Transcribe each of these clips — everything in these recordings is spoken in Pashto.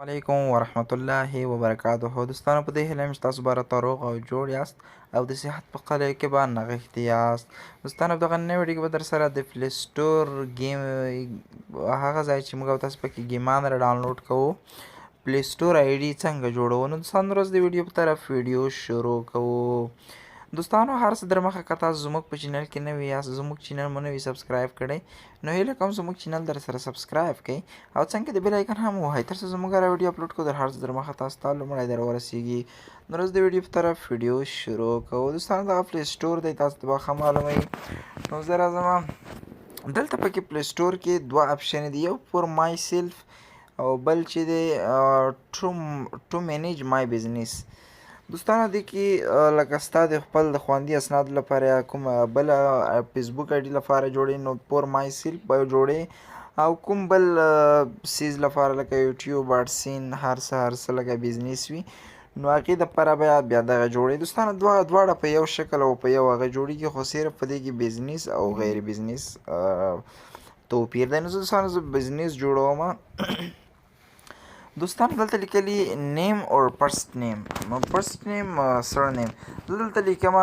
علیکم ورحمت الله وبرکاته. دوستانو، په دې هیله یم چې تاسو به راته روغ او جوړ یاست او د صحت په قلعه کې به نغښتي یاست. دوستانو، په دغه نوې ویډیو کې به در سره د پلی سټور game، هغه ځای چې موږ او تاسو پکې ګیمان را ډاونلوډ کوو، پلی سټور ID څنګه جوړوو. نو دوستانو، ورځ د ویډیو په طرف ویډیو شروع کوو. دوستانو، هر څه در مخه که تاسو زموږ په چینل کې نوي یاست، زموږ چینل مو نوي subscribe کړئ، نو هیله کوم زموږ چینل در سره subscribe کړئ او څنګه د bell icon هم ووهئ، تر څو زموږ هره ویډیو اپلوډ کړو، در هر څه در مخه تاسو ته لومړی در ورسیږي. نو ورځ د ویډیو په طرف ویډیو شروع کوو. دوستانو، دغه پلی سټور دی، تاسو ته به ښه معلومه وي. نو زه راځم دلته پکې پلی سټور کې دوه option دي، یو for myself او بل چې دی to manage my business. دوستانو، دې کې لکه ستا د خپل د خوندي اسنادو لپاره یا کوم بل فیسبوک ID لپاره جوړې، نو for myself به جوړې، او کوم بل څیز لپاره لکه یوټیوب، اډسین، هر څه هر څه لکه business وي، نو هغې دپاره بیا بیا دغه جوړې. دوستانو، دواړه په یو شکل او په یو هغه جوړیږي، خو صرف په دې کې business او غیر business توپیر دی. نو زه دوستانو، زه business جوړوم. دوستانو، دلته لیکلي name or first name، first name، surname. زه دلته لیکم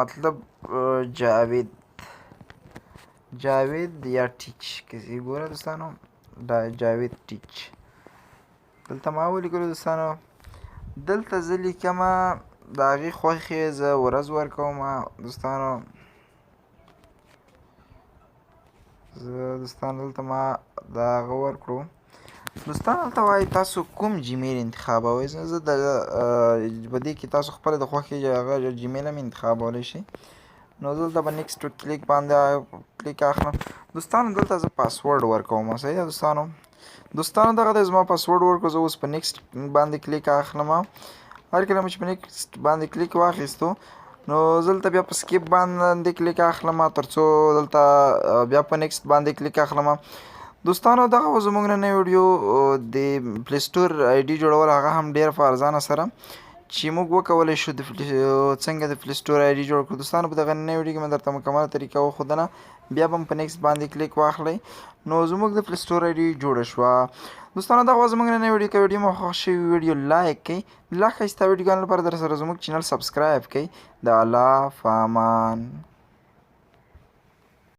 مطلب جاوید، جاوید یا ټیچ کسی. ګوره دوستانو، دا جاوید ټیچ دلته ما ولیکلو. دوستانو، دلته زه لیکم د هغې خوښې زه ورځ ورکوم. دوستانو، زه دوستانو دلته ما د هغه ورکړو. دوستان، دلته وایي تاسو کوم جیمیل انتخابوئ. زه د په دې کې تاسو خپله د خوښې هغه جیمیل هم انتخابولی شئ. نو زه دلته به next click باندې کلیک اخلم. دوستانو، دلته زه پاسورډ ورکوم. صحیح ده دوستانو؟ دوستانو، دغه دی، زما پاسورډ ورکړو. زه اوس په next باندې کلیک اخلم. هر کله مې چې په next باندې کلیک واخیستو، نو زه دلته بیا په skip باندې کلیک اخلم، تر څو دلته بیا په next باندې کلیک اخلم. دوستانو، دغه و زموږ ننۍ ویډیو، د پلی سټور ID جوړول، هغه هم ډېر په ارزانه سره چې موږ وکولی شو د څنګه د پلی سټور ID جوړ کړو. دوستانو، په دغه ننۍ ویډیو کې مې درته مکمله طریقه وښودله. بیا به هم په next باندې کلیک واخلئ، نو زموږ د پلی سټور ID جوړه شوه. دوستانو، دغه و زموږ ننۍ ویډیو. که ویډیو مو خوښ شوي، ویډیو like کړئ. د لا ښایسته ویډیوګانو لپاره در سره زموږ چینل subscribe کړئ. د الله په امان.